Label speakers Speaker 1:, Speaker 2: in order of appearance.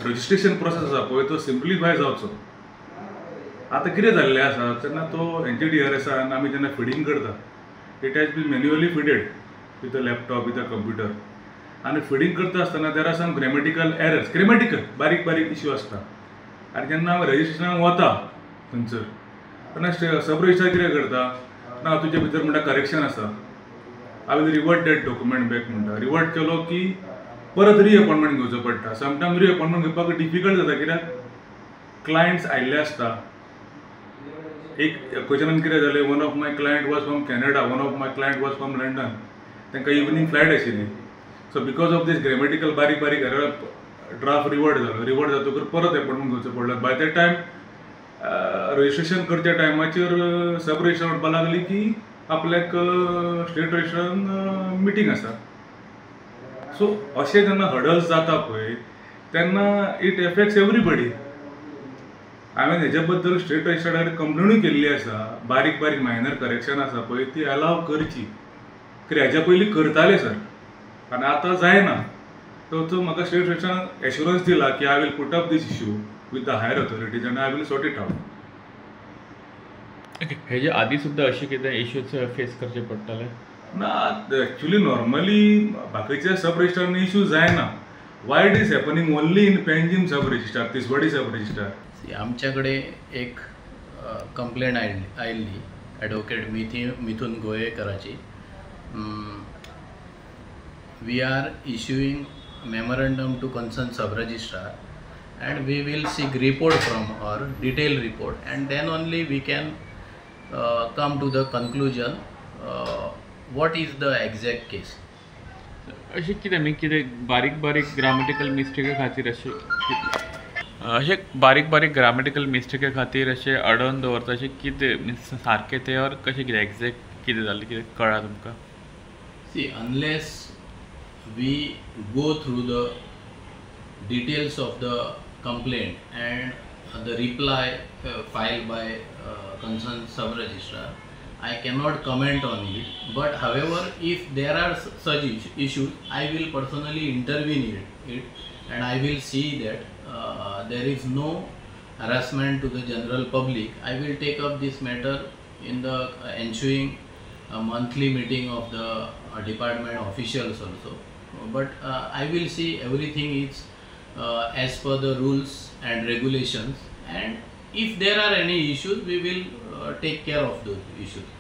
Speaker 1: Registration process आसा पळय, तो सिम्प्लिफाय जावचो. आतां कितें जाल्लें आसा, जेन्ना तो एनजीडीआरएसान आमी जेन्ना फिडींग करता, it has been manually feeded with a laptop, with a computer. आनी फिडींग करता आसतना there are some grammatical errors, grammatical बारीक बारीक इश्यू आसता. आनी जेन्ना आमी रजिस्ट्रेशनाक वता थंयसर, तेन्ना सब रजिस्ट्रार कितें करता ना, तुजे भितर म्हणटा करेक्शन आसा, I will revert that document back म्हणटा. रिवर्ट केलो की परत री अपॉयंटमेंट घेवचो पडटा. समटायम री अपॉयंटमेंट घेवपाक डिफिकल्ट जाता, कित्याक क्लायंट्स आयिल्ले आसता. एक क्वेश्चनान कितें जालें, one of my client was from Canada, one of my client was from London, तांकां इवनींग फ्लायट आशिल्ली. So because of this grammatical बारीक बारीक एरर, ड्राफ्ट रिवर्ट जालो. रिवर्ट जातकच परत अपॉयंटमेंट घेवचो पडलो. बाय that time registration करच्या टायमाचेर सब रजिस्ट्रार म्हणपाक लागली की आपल्याक स्टेट रजिस्ट्रारान मिटींग आसा. सो अशें जेन्ना हडल्स जाता पळय, तेन्ना it affects everybody. हांवें हेजे बद्दल स्टेट रजिस्ट्रार कंप्लेनूय केल्ली आसा. बारीक बारीक मायनर करेक्शन आसा पळय, ती अलाव करची. कित्याक हेज्या पयलीं करताले सर, आनी आतां जायना. तो म्हाका स्टेट रजिस्ट्रारान एश्युरन्स दिला की I will put up this issue with the higher authorities आनी I will sort it out.
Speaker 2: Okay, हेजे आदी सुद्दां अशें कितें इश्यूज फेस करचे पडटाले?
Speaker 1: ना, एक्चुली नॉर्मली बाकीच्या सब रजिस्ट्रारांनी इश्यू जायना. Why it is happening only in Panjim sub registrar, Tiswadi sub registrar?
Speaker 3: आमच्याकडे एक कंप्लेंट आयिल्ली एडवोकेट मिथून गोवेकराची. We are issuing memorandum to concern sub registrar and we will seek report from her, detailed report, and then only we can come to the conclusion what is the exact case.
Speaker 2: अशें कितें न्ही, कितें बारीक बारीक grammatical मिस्टेका खातीर, अशें अशें बारीक बारीक ग्रामेटिकल मिस्टेका खातीर अशें अडोवन दवरता, अशें कितें मिन्स सारकें तें ऑर कशें कितें एग्जॅक्ट कितें जालें, कितें कळ्ळां तुमकां?
Speaker 3: See, unless we go through the details of the complaint and the reply filed by concerned sub-registrar, I cannot comment on it. But however, if there are such issues, I will personally intervene in it and I will see that there is no harassment to the general public. I will take up this matter in the ensuing monthly meeting of the department officials also. But I will see everything is as per the rules and regulations, and if there are any issues, we will take care of those issues.